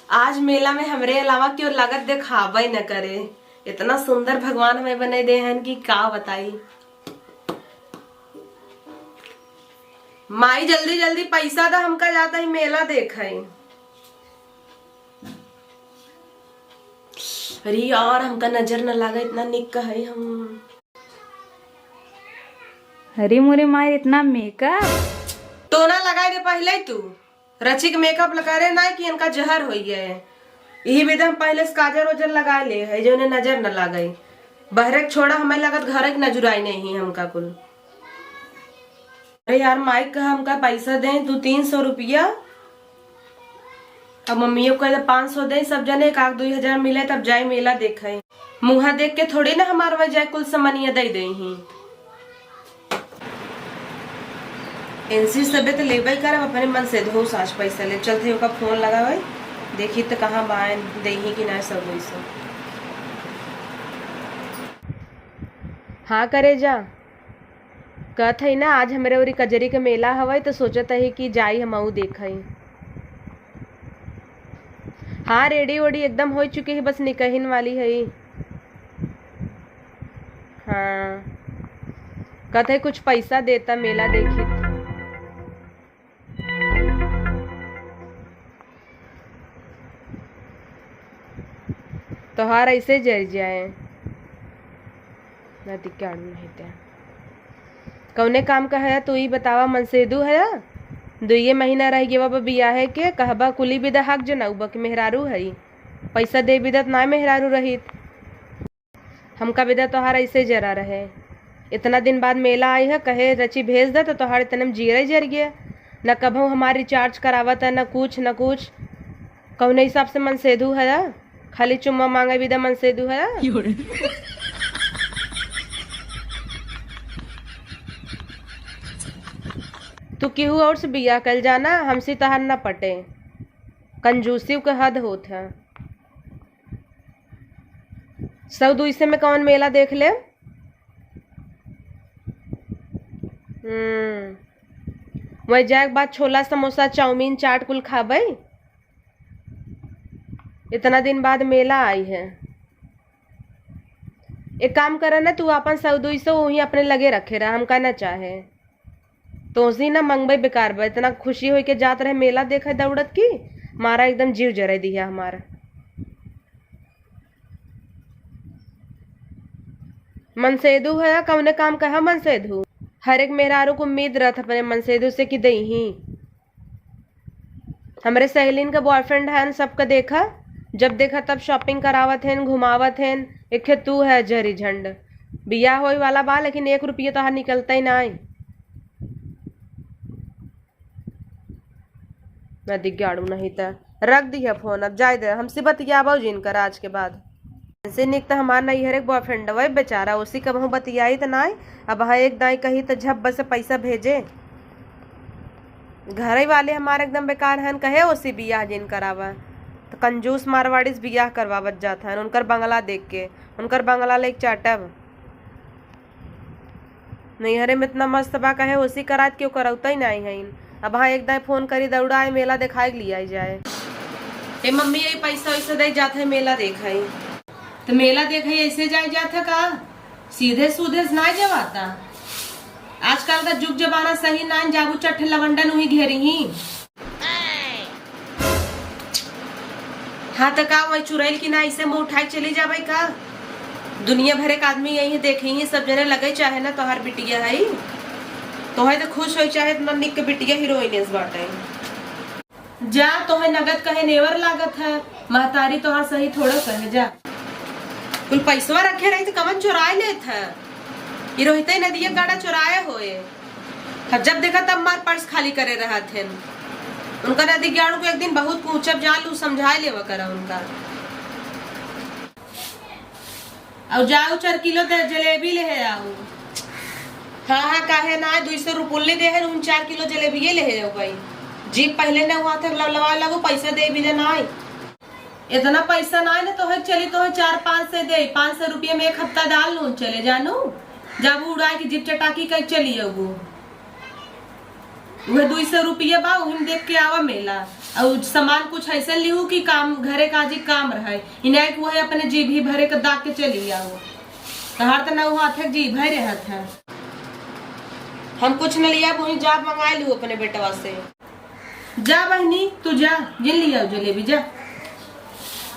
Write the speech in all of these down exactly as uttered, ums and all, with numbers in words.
आज मेला में हमरे अलावा केहू लागत देखाबे न करे। इतना सुंदर भगवान हमें बने दे हन कि का बताई। माई, जल्दी जल्दी पैसा दा, हमका जाता ही मेला देखे। अरे यार, हमका नजर न लागे, इतना निक है हम। अरे मोरे माई, इतना मेकअप। टोना लगाए दे पहले ही तू। रचिक मेकअप करे ना कि इनका जहर होई है। यही विधि हम पहले से काजर ओजर लगा ले है, जो इन्हें नजर न लागे। बहरे के छोड़ा, हमें लगत घर के नजुराई नहीं है हमका कुल। अरे यार, माइक कहा हमका पैसा दे, तू तीन सौ रुपया, अब मम्मियों को कह दे पाँच सौ दे, सब जने एक आध दुई हजार मिले, तब जाए मेला देखे। मुँहा देख के थोड़ी ना हमार वह जाए कुल समनिया दे दे ही। एनसी सबे तो लेबे करब, अपने मन से धो सास पैसा ले। चलते ओका फोन लगावे, देखी तो कहाँ बायन, दे ही कि ना सब वैसे। हाँ करे जा, कहत हई ना, आज हमरे ओरी कजरी के मेला हवई, तो सोचत हई कि जाई हमहू देखई। हाँ, रेडी वेडी एकदम हो चुकी है, बस निकहिन वाली है। हाँ, कहत हई कुछ पैसा देता, मेला देखी। तोहार ऐसे जर जाए। नदी के आड़ू नहीं ते। कौने काम का है तू ई बतावा, मनसेदू है? दुइये महीना रह गया बा बियाहे के, कहबा कुली बिदा हक जनउबा के मेहरारू है। पैसा दे बिदा त ना मेहरारू रहित। हमका बिदा तोहार ऐसे जरा रहे। इतना दिन बाद मेला आई है, कहे रची भेज दे तो तोहार इतने में जीरे जर गया। न कभू हमार रिचार्ज करावत है, न कुछ, न कुछ। कौने हिसाब से मनसेदू है? खाली चुम्मा मांगे बिदा मनसेदू है? तू केहू और से बियाह कल जाना, हमसे तहार न पटे। कंजूसी के हद होत है। सौ दुई से में कौन मेला देख ले? हम्म, वही जाए के बाद छोला, समोसा, चाउमीन, चाट कुल खाबे। इतना दिन बाद मेला आई है। एक काम करा ना, तू अपन सौ दुई सौ वहीं अपने लगे रखे रहा, हमका ना चाहे। तोसी ना मंगबे बेकार बा, इतना खुशी होई के जात रहे मेला देखे दौड़त की, मारा एकदम जीव जरे दिया हमारा। मनसेदू है, कौने काम का है मनसेदू? हर एक मेहरारू को उम्मीद रहत अपने मनसेदू से कि दई ही। हमरे सहेलिन के बॉयफ्रेंड हन, सबके देखा, जब देखा तब शॉपिंग करावत हन, घुमावत हन। एखे तू है जरी झंड। बियाह होए वाला बा, लेकिन एक रुपया तोहार निकलता ही ना आई। नदी गाड़ू नहीं त रख दिया फोन, अब जाए दे, हमसे बतियाबो जिन कर आज के बाद। से निक त हमार नैहर एक बॉयफ्रेंड वही बेचारा, उसी कबहू बतियाई त नाई। अब हाँ एक दाई कही त झब्ब से पैसा भेजे। घरे वाले हमारे एकदम बेकार हन, कहे ओसी बियाह जिन करावा, त कंजूस मारवाड़ी से बियाह करवावत जात हन। उनकर बंगला देख के, उनकर बंगला लेके चाटब। नैहरे में इतना मस्त बा, कहे ओसी करात के ओकर अउतई नाई हईन। अब हाँ एक दाई फोन करी, दौड़ाए मेला देखाए के लिए आई जाए। ए मम्मी, यही पैसा वैसा दे जात है मेला देखाई। तो मेला देखाई ऐसे जाए जात है का? सीधे सूधे से ना जवाता। आजकल का जुग जमाना सही ना, जाबू चट्ठे लवंडन वही घेरी ही। हाँ, त का वही चुड़ैल की ना ऐसे मुँह उठाए चली जाबे का? दुनिया भरे के आदमी यही देखे ही, सब जने लगे चाहे ना तोहार बिटिया है, तोहे तो खुश होई चाहे इतना निक के बिटिया हीरोइनेस बाटे। जा, तोहे नगद कहे नेवर लागत है, महतारी तोहार सही थोड़ा कहे, जा। कुल पैसवा रखे रही तो कमन चुराए लेत है, ई रोहिते नदिया गाड़ा चुराए होए। अब जब देखा तब मार पर्स खाली करे रहत हन। उनका नदी ज्ञान को एक दिन बहुत पूछब जान लू, समझाए लेवा करा उनका। और जाओ चार किलो दे जलेबी ले आओ। हाँ, हाँ, काहे ना, दुई सौ रुपये ले दे है, उन चार किलो जलेबी ले आओ भाई। जीप पहले न हुआ था, लवलवा लगो, पैसा दे भी दे ना। इतना पैसा ना है ना, तोहे चली, तोहे चार पाँच सौ दे, पाँच सौ रुपये में एक हफ्ता दाल नून चले जानू। जब उड़ा के जीप चटाकी कर चली अबू, वह दुई सौ रुपये बा, उहिम देख के आवा मेला। और सामान कुछ ऐसा लिहू कि काम, घरे का जी काम रहे, इनाय कि वही अपने जीभ ही भरे के दाग के चली आओ। तहार त नौ हाथ है, जीभ ही रहत है। हम कुछ न लिया, वही जाब मंगाई लिहू अपने बेटवा से। जा बहिनी, तू जा, जिन लिया जलेबी, जा।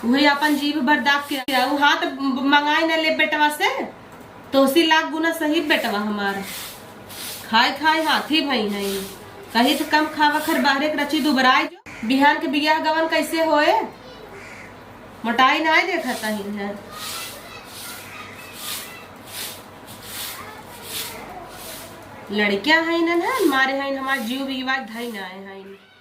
वही अपन जीभ भर दाग के आऊ, हाथ मंगाई न ले बेटवा से। तोसी लाख गुना सही बेटवा हमार। खाए खाए हाथी भई हैं। कही त कम खावा खर बाहरे के रची दुबराई जो। बिहान के बियाह गवन कैसे होए? मोटाई नाय देखत ही है। लड़कियां हैं न, मारे हैं हमार जीव बिगवाई धई नाय हैं।